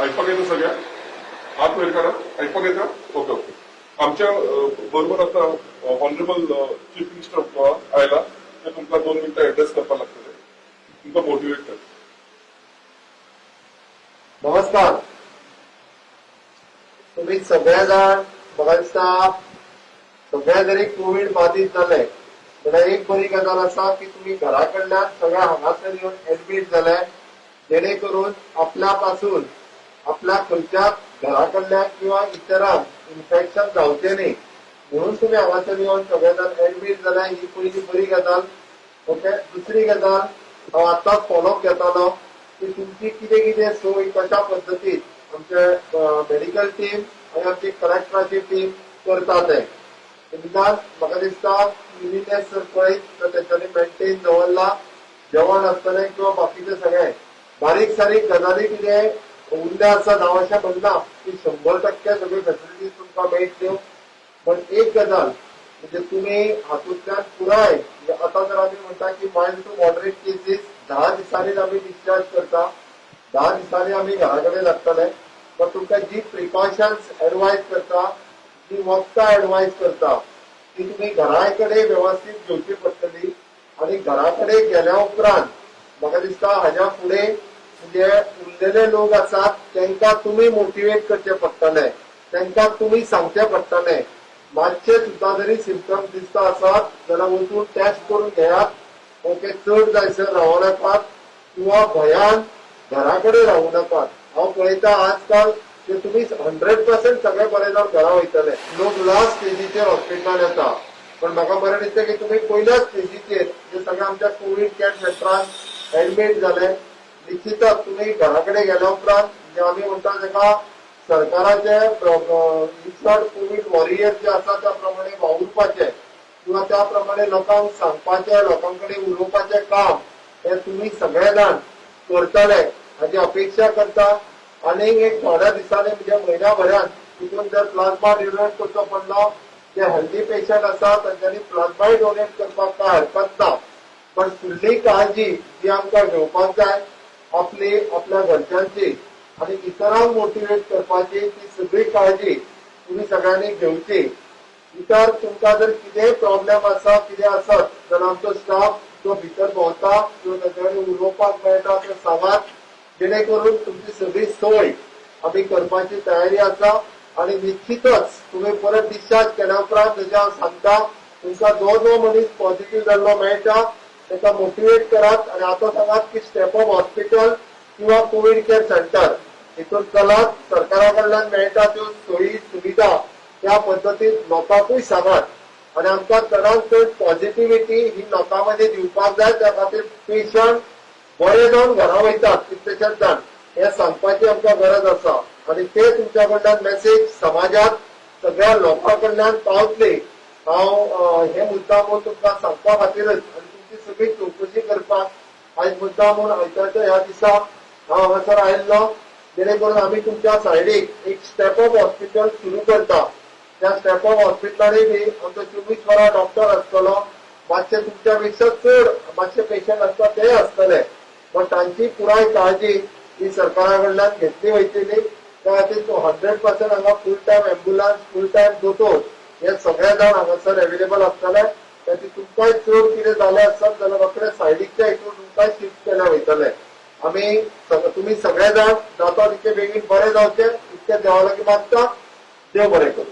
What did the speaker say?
आयकपाक येता सगळ्या? हात वयर काडा. आयकपाक येता? Okay okay. आमच्या बरोबर आता honourable chief minister of Goa आयला. ते तुमकां 2 मिनटां एड्रेस करपाक लागतले, तुमकां मोटिवेट करता. नमस्कार. तुम्ही सगळे जाण, म्हाका दिसता सगळे जरी कोवीड बाधित जाले जाल्यार एक बरी गजाल आसा की तुमी घरा कडल्यान सगळे हांगासर येवन एडमीट जाले, जेणे करून आपल्या पासून आपल्या खंयच्या घरा कडल्यान किंवा इतरांक इन्फेक्शन जावचें न्ही म्हणून तुमी हांगासर येवन सगळे जाण एडमीट जाले, ही पयली बरी गजाल. ओके. दुसरी गजाल, हांव आतांच फॉलोअप घेतालो की तुमची कितें कितें सोय कशा पद्दतीन आमचे मेडिकल टीम आनी आमची कलेक्टराची टीम करता तें. निदान म्हाका दिसता क्लिनिनेस जर पळयत तर तेंच्यांनी मेंटेन दवरला. जेवण आसतलें किंवा बाकीचें सगळें बारीक सारीक गजाली कितें उरल्या आसत, हांव अशें म्हणना की 100% सगळ्यो फेसिलिटीज तुमकां मेळटल्यो. पण एक गजाल म्हणजे तुमी हातूंतल्यान पुराय, म्हणजे आतां जर आमी म्हणटा की मायल्ड टू मॉडरेट केसीस 10 दिसांनीच आमी डिस्चार्ज करता, 10 दिसांनी आमी घरा कडेन लागतले. पण तुमकां जी प्रिकॉशन्स एडवायज करता, जी वखदां एडवायज करता, ती तुमी घरा कडेन वेवस्थीत घेवची पडटली. आनी घरा कडेन गेल्या उपरांत म्हाका दिसता हाज्या फुडें जे उरलेले लोक आसात तांकां तुमी मोटिवेट करचे पडटले, तांकां तुमी सांगचें पडटलें, मातशे सुद्दां जरी सिमटम्स दिसता आसत जाल्यार वचून टेस्ट करून घेयात. ओके. चड जायसर रावं नाकात किंवा भंयान घरा कडेन रावूं नाकात. हांव पळयता आजकाल की तुमी 100% सगळे बरे जावन घरा वयतले. लोक लास्ट स्टेजीचेर हॉस्पिटलान येता, पण म्हाका बरें दिसता की तुमी पयल्याच स्टेजीचेर जे सगळे आमच्या कोवीड केअर सेंटरान एडमीट जाले. निश्चितच तुमी घरा कडेन गेल्या उपरांत जे आमी म्हणटा ताका सरकाराचे इन्शॉर्ट कोवीड वॉरियर जे आसा त्या प्रमाणे वावुरपाचे किंवा त्या प्रमाणे लोकांक सांगपाचें, लोकां कडेन उलोवपाचें काम हे तुमी सगळे जाण करतले हाची अपेक्षा करता. आनी एक थोड्या दिसांनी, म्हणजे म्हयन्या भरान तितून जर प्लाझ्मा डोनेट करचो पडलो, जे हेल्दी पेशंट आसा तांच्यांनी प्लाझ्माय डोनेट करपाक काय हरकत ना. पण फुडली काळजी जी आमकां घेवपाक जाय, आपली, आपल्या घरच्यांची आनी इतरांक मोटिवेट करपाची, ती सगळी काळजी तुमी सगळ्यांनी घेवची. इतर तुमकां जर कितेंय प्रॉब्लेम आसा, कितें आसत जाल्यार आमचो स्टाफ जो भितर भोंवता किंवा तांचे कडेन उलोवपाक मेळटा ते सांगात, जेणे करून तुमची सगळी सोय आमी करपाची तयारी आसा. आनी निश्चितच तुमी परत डिस्चार्ज केल्या उपरांत, जशें हांव सांगता, तुमकां जो जो मनीस पॉझिटिव्ह जाल्लो मेळटा ताका मोटिवेट करात आनी आतां सांगात की स्टेप अप हॉस्पिटल किंवा कोवीड केअर सेंटर हितून चलात. सरकारा कडल्यान मेळटा त्यो सोयी सुविधा त्या पद्दतीन लोकांकूय सांगात आनी आमकां चडांत चड पॉझिटिव्हिटी ही लोकां मदीं दिवपाक जाय. त्या खातीर पेशंट बरे जावन घरा वयतात कितलेशेच जाण हें सांगपाची आमकां गरज आसा आनी ते तुमच्या कडल्यान मेसेज समाजात सगळ्या लोकां कडल्यान पावतली. हांव हे मुद्दा म्हूण तुमकां सांगपा खातीरच आनी तुमची सगळी चवकशी करपाक आयज मुद्दा म्हूण आयतारच्या ह्या दिसा हांव हांगासर आयिल्लो, जेणे करून आमी तुमच्या सायडीक एक स्टेप अप हॉस्पिटल सुरू करता. त्या स्टेप अप हॉस्पिटलांनी बी आमचो 24 वरां डॉक्टर आसतलो. मातशे तुमच्या पेक्षा चड मातशे पेशंट आसता तेय आसतले, पण तांची पुराय काळजी ही सरकारा कडल्यान घेतली वयतली. त्या खातीर 100% हांगा full time ambulance, full time दोतोर हे सगळे जाण हांगासर अवेलेबल आसतले. ताची तुमकांय चड कितें जालें आसत जाल्यार रोखडे सायडीकच्या हितून तुमकांय शिफ्ट केले वयतले. आमी तुमी सगळे जाण जाता तितके बेगीन बरे जावचे इतके देवा लागीं मागता. देव बरें करूं.